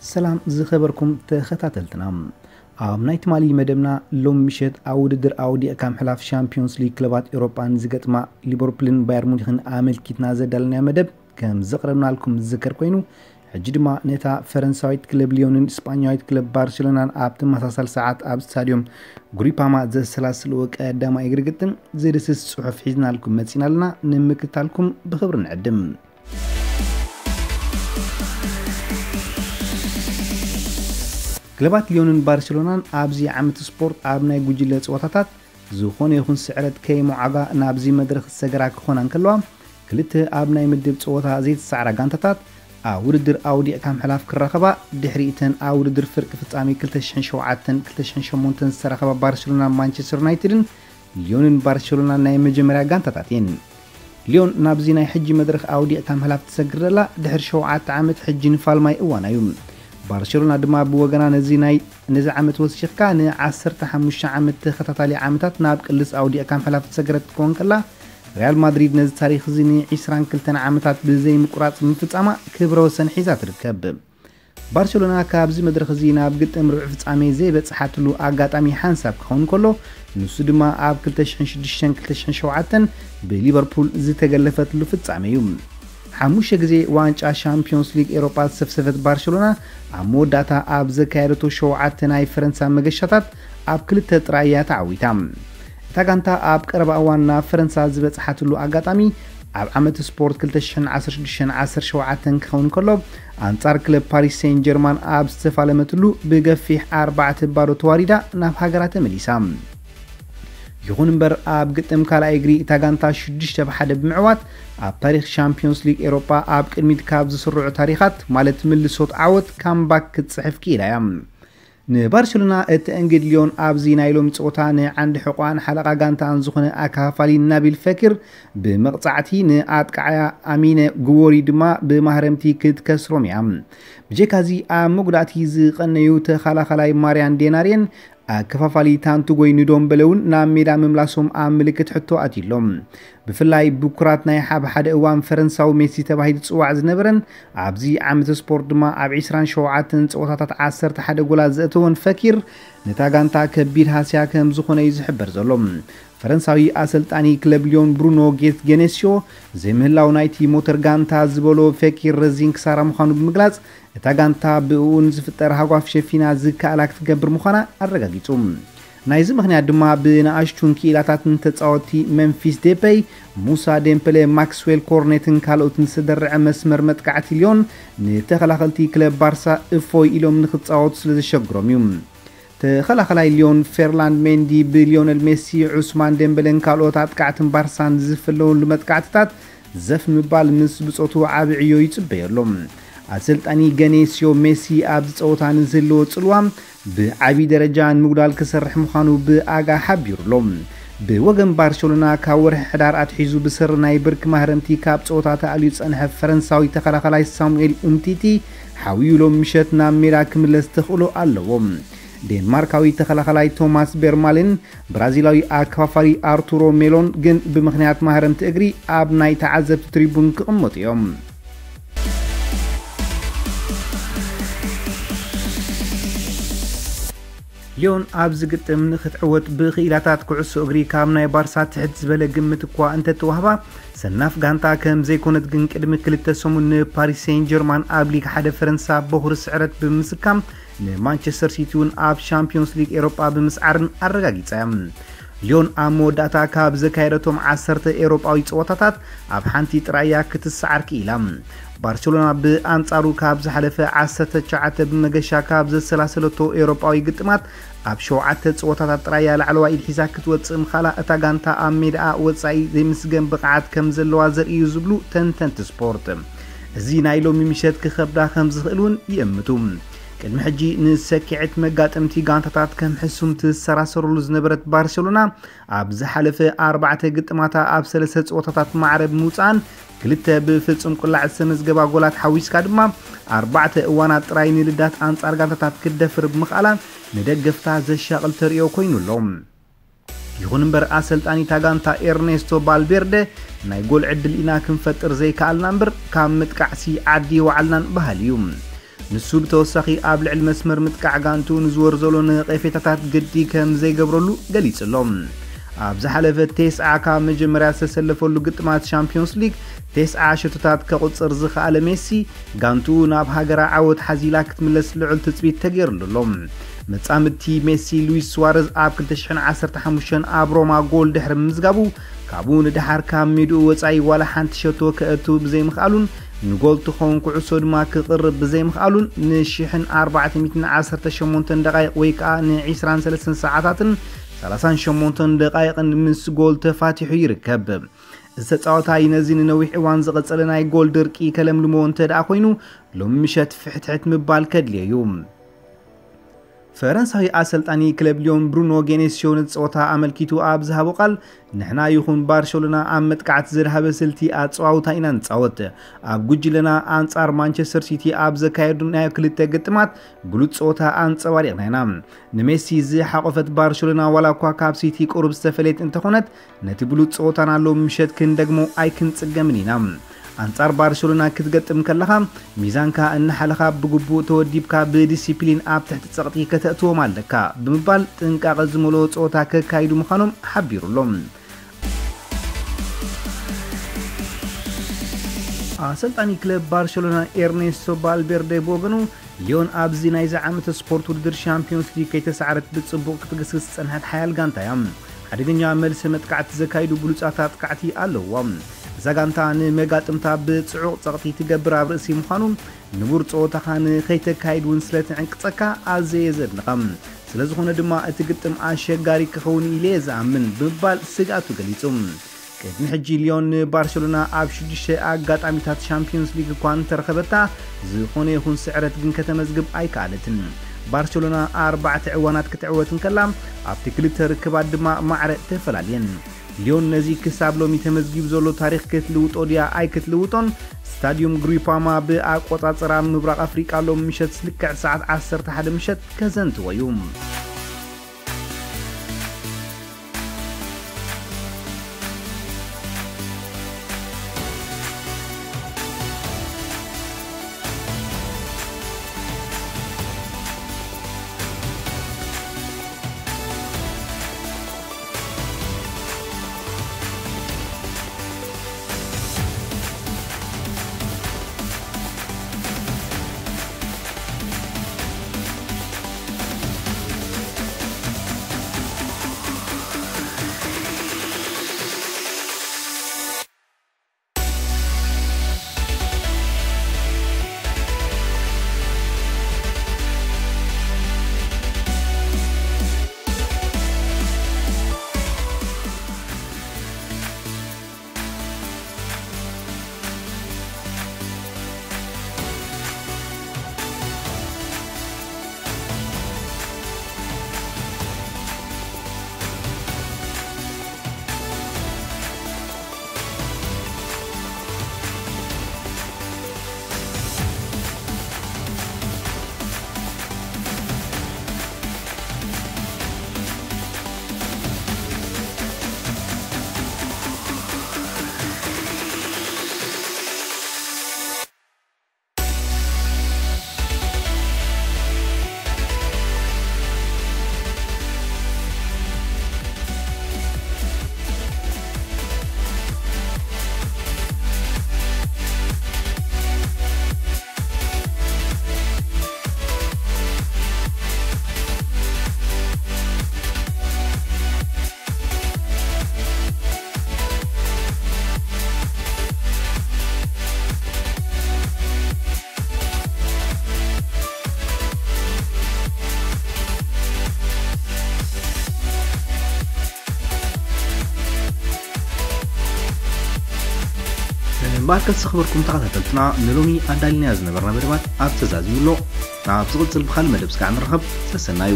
ሰላም ዝኸበርኩም ተኸታተልትና፣ ኣብ ናይ ትማሊ መደብና ሎም ምሸት ኣብ ውድድር ኣውዲቕካ ምሕላፍ ሻምፒዮንስ ሊግ ክለባት ኤውሮጳ ንዝገጥማ ሊቨርፑልን ባየር ሙኒኽን ኣመልኪትና ዘዳለናዮ መደብ ከም ዘቕረብናልኩም ዝዝከር ኮይኑ፣ ሕጂ ድማ ነታ ፈረንሳዊት ክለብ ሊዮንን ስጳኛዊት ክለብ ባርሴሎናን ኣብ ተመሳሳሊ ሰዓት ኣብ ስታድዮም ጉሪፓማ ዘሰላስልዎ ቀዳማይ እግሪ ግጥም ዝድስስ ጽሑፍ ሒዝናልኩም መጺና ኣለና። ንምክታልኩም ብኽብሪ ንዕድም። ክለባት ሊዮንን ባርሴሎናን ኣብዚ ዓመት ስፖርት ኣብ ናይ ጉጅለ ጸወታታት ዝኾነ ይኹን ስዕረት ከይሞዓጋ ናብዚ መድረኽ ዝሰገራ ክኾና እንከለዋ፣ ክልተ ኣብ ናይ ምድብ ጸወታ ዘይተሳዕራ ጋንታታት ኣብ ውድድር ኣውዲቕካ ምሕላፍ ክራኸባ፣ ድሕሪ እተን ኣብ ውድድር ፍርቂ ፍጻሜ ክልተ ሽሕን ሸውዓተን ክልተ ሽሕን ሸሞንተን ዝተራኸባ ባርሴሎናን ማንቸስተር ዩናይትድን ሊዮንን ባርሴሎናን ናይ መጀመርያ ጋንታታት እየን። ሊዮን ናብዚ ናይ ሕጂ መድረኽ ኣውዲቕካ ምሕላፍ ትሰግር ዘላ ድሕሪ ሸውዓተ ዓመት ሕጂ ንፋልማይ እዋና እዩ። ባርሴሎና ድማ ብወገና ነዚ ናይ ነዚ ዓመት ወሲኽካ ን ዓሰርተ ሓሙሽተ ዓመት ተኸታታሊ ዓመታት ናብ ቅልስ ኣውዲቕካ ምሕላፍ ትሰገረት ክትከውን ከላ፣ ሪያል ማድሪድ ነዚ ታሪኽ እዚ ን ዕስራን ክልተን ዓመታት ብዘይምቁራጽ ምፍጻማ ክብረ ወሰን ሒዛ ትርከብ። ባርሴሎና ካብዚ መድረኽ እዚ ናብ ግጥም ርብዒ ፍጻሜ ዘይበጽሓትሉ ኣጋጣሚ ሓንሳብ ክኸውን ከሎ፣ ንሱ ድማ ኣብ ክልተ ሽሕን ሽዱሽተን ክልተ ሽሕን ሸውዓተን ብሊቨርፑል ዝተገለፈትሉ ፍጻሜ እዩ። ሓሙሽተ ግዜ ዋንጫ ሻምፒዮንስ ሊግ ኤውሮጳ ዝሰፍሰፈት ባርሴሎና፣ ኣብ መወዳእታ ኣብ ዘካየደቶ ሸውዓተ ናይ ፈረንሳ መገሻታት ኣብ ክልተ ጥራይ እያ ተዓዊታ። እታ ጋንታ ኣብ ቀረባ እዋን ናብ ፈረንሳ ዝበጽሓትሉ ኣጋጣሚ፣ ኣብ ዓመት ስፖርት ክልተ ሽሕን ዓሰርተ ሽዱሽተን ዓሰርተ ሸውዓተን ክኸውን ከሎ፣ ኣንጻር ክለብ ፓሪስ ሴን ጀርማን ኣብ ዝተፋለመትሉ ብገፊሕ ኣርባዕተ ባዶ ተዋሪዳ ናብ ሃገራ ተመሊሳ። ይኹን እምበር፣ ኣብ ግጥም ካልኣይ እግሪ እታ ጋንታ ሽዱሽተ ብ ሓደ ብምዕዋት፣ ኣብ ታሪኽ ሻምፒዮንስ ሊግ ኤውሮጳ ኣብ ቅድሚት ካብ ዝስርዑ ታሪኻት፣ ማለት ምልሶት ዓወት፣ ካምባክ ክትጽሕፍ ክኢላ እያ። ንባርሴሎና እተእንግድ ሊዮን ኣብዚ ናይ ሎሚ ጸወታ ንዓንዲ ሕቖኣን ሓለቓ ጋንታኣን ዝኾነ ኣካፋፋሊ ናቢል ፈኪር ብመቕጻዕቲ ንኣጥቃዓያ ኣሚነ ግዎሪ ድማ ብማህረምቲ ክትከስሮም እያ። ብጀካዚ ኣብ መጉዳእቲ ዝቐነዩ ተኸላኸላይ ማርያን ዴናርየን ኣከፋፋሊ ታንቱጎይ ንዶምበለ እውን ናብ ሜዳ ምምላሶም ኣብ ምልክት ሕቶ ኣትዩሎም። ብፍላይ ብኩራት ናይ ሓደ ሓደ እዋን ፈረንሳዊ ሜሲ ተባሂሉ ዝጽዋዕ ዝነበረን ኣብዚ ዓመት ስፖርት ድማ ኣብ ዕስራን ሸውዓተን ጸወታታት ዓሰርተ ሓደ ጎላት ዘእተወን ፈኪር ነታ ጋንታ ከቢድ ሃስያ ከም ዝኾነ እዩ ዝሕበር ዘሎ። ፈረንሳዊ ኣሰልጣኒ ክለብ ሊዮን ብሩኖ ጌት ጌኔስዮ ዘይምህላው ናይቲ ሞተር ጋንታ ዝበሎ ፈኪር ረዚን ክሳራ ምዃኑ ብምግላጽ እታ ጋንታ ብእኡን ዝፍጠር ሃጓፍ ሸፊና ዝከኣላ ክትገብር ምዃና ኣረጋጊጹ። ናይዚ ምኽንያት ድማ ብንኣሽቱን ክኢላታትን ተጻወትቲ መንፊስ ዴፐይ፣ ሙሳ ዴምፐለ፣ ማክስዌል ኮርኔትን ካልኦትን ዝተደረዐ መስመር መጥቃዕቲ ሊዮን ንተኸላኸልቲ ክለብ ባርሳ እፎይ ኢሎም ንክጻወቱ ስለ ዘሸግሮም እዩ። ተኸላኸላይ ሊዮን ፌርላንድ ሜንዲ ብሊዮነል ሜሲ፣ ዑስማን ዴምበለን ካልኦት ኣጥቃዕትን ባርሳን ዝፍለወሉ መጥቃዕትታት ዘፍ ምባል ምስ ብጾቱ ዓቢ ዕዮ ይጽበየሎም። ኣሰልጣኒ ገኔስዮ ሜሲ ኣብዚ ጸወታ ንዝህልዎ ጽልዋ ብዓቢ ደረጃ ንምጉዳል ክሰርሕ ምዃኑ ብኣጋ ሓቢሩሎም። ብወገን ባርሴሎና ካብ ወርሒ ሕዳር ኣትሒዙ ብሰሪ ናይ ብርኪ ማህረምቲ ካብ ጸወታ ተኣልዩ ዝጸንሐ ፈረንሳዊ ተኸላኸላይ ሳሙኤል ኡምቲቲ ሓውዩ ሎም ምሸት ናብ ሜዳ ክምለስ ተኽእሎ ኣለዎ። ዴንማርካዊ ተኸላኸላይ ቶማስ ቤርማልን ብራዚላዊ ኣከፋፋሪ ኣርቱሮ ሜሎን ግን ብምኽንያት ማህረምቲ እግሪ ኣብ ናይ ተዓዘብቲ ትሪቡን ክቕመጡ እዮም። ሊዮን ኣብዚ ግጥም ንክትዕወት ብክኢላታት ኩዕሶ እግሪ ካብ ናይ ባርሳ ትሕት ዝበለ ግምት እኳ እንተተዋህባ፣ ሰናፍ ጋንታ ከም ዘይኮነት ግን ቅድሚ ክልተ ሰሙን ንፓሪስ ሴን ጀርማን ኣብ ሊግ ሓደ ፈረንሳ በኹሪ ስዕረት ብምስካም ንማንቸስተር ሲቲ እውን ኣብ ሻምፒዮንስ ሊግ ኤሮጳ ብምስዓርን ኣረጋጊጻ እያ። ሊዮን ኣብ መወዳእታ ካብ ዘካየደቶም ዓሰርተ ኤሮጳዊ ጸወታታት ኣብ ሓንቲ ጥራይ እያ ክትሰዓር ክኢላ። ባርሴሎና ብኣንጻሩ ካብ ዝሓለፈ ዓሰርተ ትሽዓተ ብመገሻ ካብ ዘሰላሰለቶ ኤሮጳዊ ግጥማት ኣብ ሸውዓተ ጸወታታት ጥራይ እያ ላዕለዋይ ኢድ ሒዛ ክትወጽእ ምኻላ እታ ጋንታ ኣብ ሜዳኣ ወጻኢ ዘይምስገን ብቕዓት ከም ዘለዋ ዘርእዩ ዝብሉ ተንተንቲ ስፖርት። እዚ ናይ ሎሚ ምሸት ክኸብዳ ከም ዝኽእል እውን ይእምቱ። ቅድሚ ሕጂ ንሰኪዐት መጋጥምቲ ጋንታታት ከም ሕሱም ትሰራሰረሉ ዝነበረት ባርሴሎና ኣብ ዝሓለፈ ኣርባዕተ ግጥማታ ኣብ ሰለስተ ጸወታታት ማዕረ ብምውጻኣን ክልተ ብፍጹም ቁላዕ ዝተመዝገባ ጎላት ሓዊስካ ድማ ኣርባዕተ እዋናት ጥራይ ንልዳት ኣንጻር ጋንታታት ክትደፍር ብምኽኣላ ንደገፍታ ዘሻቕል ተርእዮ ኮይኑ ኣሎ። ይኹን እምበር ኣሰልጣኒ እታ ጋንታ ኤርኔስቶ ባልቬርደ ናይ ጎል ዕድል ኢና ክንፈጥር ዘይከኣልና እምበር ካብ ምጥቃዕሲ ዓዲ ይወዓልናን በሃሊ እዩ። ንሱ ብተወሳኺ ኣብ ልዕሊ መስመር ምጥቃዕ ጋንቱ ንዝወር ዘሎ ነቐፌታታት ግዲ ከም ዘይገብረሉ ገሊጹ ኣሎ። ኣብ ዝሓለፈ ቴስዓ ካብ መጀመርያ ዝተሰለፈሉ ግጥማት ሻምፒዮንስ ሊግ ቴስዓ ሸቶታት ከቑጽር ዝኸኣለ ሜሲ፣ ጋንቱ ናብ ሃገራ ዓወት ሓዚላ ክትምለስ ልዑል ትጽቢት ተገይሩሉ ኣሎ። መጻምድቲ ሜሲ፣ ሉዊስ ሱዋረዝ ኣብ ክልተ ሽሕን ዓሰርተ ሓሙሽተን ኣብ ሮማ ጎል ድሕሪ ምምዝጋቡ፣ ካብኡ ንደሓር ካብ ሜድኡ ወጻኢ ዋላ ሓንቲ ሸቶ ከእቱ ብዘይምኽኣሉን ንጎል ትኸውን ኩዕሶ ድማ ክቕርብ ብዘይምኽኣሉን ንሽሕን ኣርባዕተ ሚእትን ዓሰርተ ሸሞንተን ደቓይቕ ወይ ከኣ ንዒስራን ሰለስተን ሰዓታትን ሰላሳን ሸሞንተን ደቓይቕን ምስ ጎል ተፋቲሑ ይርከብ። እዚ ተጻዋታይ ነዚ ንነዊሕ እዋን ዝቐጸለ ናይ ጎል ድርቂ ከለምልሞ እንተ ደኣ ኮይኑ፣ ሎሚ ምሸት ፍሕትሕት ምባል ከድልዮ እዩ። ፈረንሳዊ ኣሰልጣኒ ክለብ ሊዮን ብሩኖ ጌኔስዮ ነቲ ጸወታ ኣመልኪቱ ኣብ ዝሃቦ ቃል፣ ንሕና ይኹን ባርሸሎና ኣብ መጥቃዕቲ ዘድሃበ ስልቲ ኣጸዋውታ ኢና ንጻወት። ኣብ ጉጅለና ኣንጻር ማንቸስተር ሲቲ ኣብ ዘካየዱ ናይ ክልተ ግጥማት ብሉጽ ጸወታ ኣንጸባሪቕና ኢና። ንሜሲ ዝሓቖፈት ባርሸሎና ዋላ እኳ ካብ ሲቲ ቁሩብ ዝተፈለየት እንተኾነት፣ ነቲ ብሉጽ ጸወታና ሎም ምሸት ክንደግሞ ኣይክንጽገምን ኢና። ኣንጻር ባርሸሎና ክትገጥም ከለኻ፣ ሚዛንካ እናሓለኻ ብግቡእ ተወዲብካ ብዲሲፕሊን ኣብ ትሕቲ ጸቕጢ ከተእትዎም ኣለካ ብምባል ጥንቃቐ ዝመልኦ ጸወታ ከካይዱ ምዃኖም ሓቢሩ ኣሎ። ኣሰልጣኒ ክለብ ባርሸሎና ኤርኔስቶ ቫልቬርደ ብወገኑ፣ ሊዮን ኣብዚ ናይዚ ዓመት ስፖርት ውድድር ሻምፒዮንስ ሊግ ከይተሳዕረት ብጽቡቕ ክትግስግስ ዝጸንሐት ሓያል ጋንታ እያ። ሓደገኛ መልሲ መጥቃዕቲ ዘካይዱ ብሉጻት ኣጥቃዕቲ ኣለውዋ። እዛ ጋንታ ንመጋጥምታ ብጽዑቕ ጸቕጢ ትገብር ኣብ ርእሲ ምዃኑ፣ ንቡር ጸወታኻ ንኸይተካይድ እውን ስለ ትዕንቅጸካ ኣዘየ ዘድንቓ። ስለ ዝኾነ ድማ እቲ ግጥም ኣሸጋሪ ክኸውን ኢለ እየ ዝኣምን ብምባል ስግኣቱ ገሊጹ። ቅድሚ ሕጂ ሊዮን ንባርሸሎና ኣብ ሽዱሽተ ኣጋጣሚታት ሻምፒዮንስ ሊግ እኳ እንተረኸበታ፣ ዝኾነ ይኹን ስዕረት ግን ከተመዝግብ ኣይከኣለትን። ባርሸሎና ኣርባዕተ እዋናት ክትዕወት እንከላ፣ ኣብቲ ክልተ ርክባት ድማ ማዕረ ተፈላልየን። ሊዮን ነዚ ክሳብ ሎሚ ተመዝጊቡ ዘሎ ታሪኽ ክትልውጦ ድያ ኣይክትልውጦን፣ ስታዲዩም ግሪፓማ ብኣቆጻጽራ ምብራቕ ኣፍሪቃ ሎም ምሸት ልክዕ ሰዓት ዓሰርተ ሓደ ምሸት ከዘንትዎ እዩ። እምበኣርከስ ዝኸበርኩም ተኸታተልትና፣ ንሎሚ ኣዳሊናዮ ዝነበርና መደባት ኣብ ተዛዚሙ ኣሎ። ናብ ዝቕጽል ብኻልእ መደብ ስጋዕ ንራኸብ። ሰሰናዩ።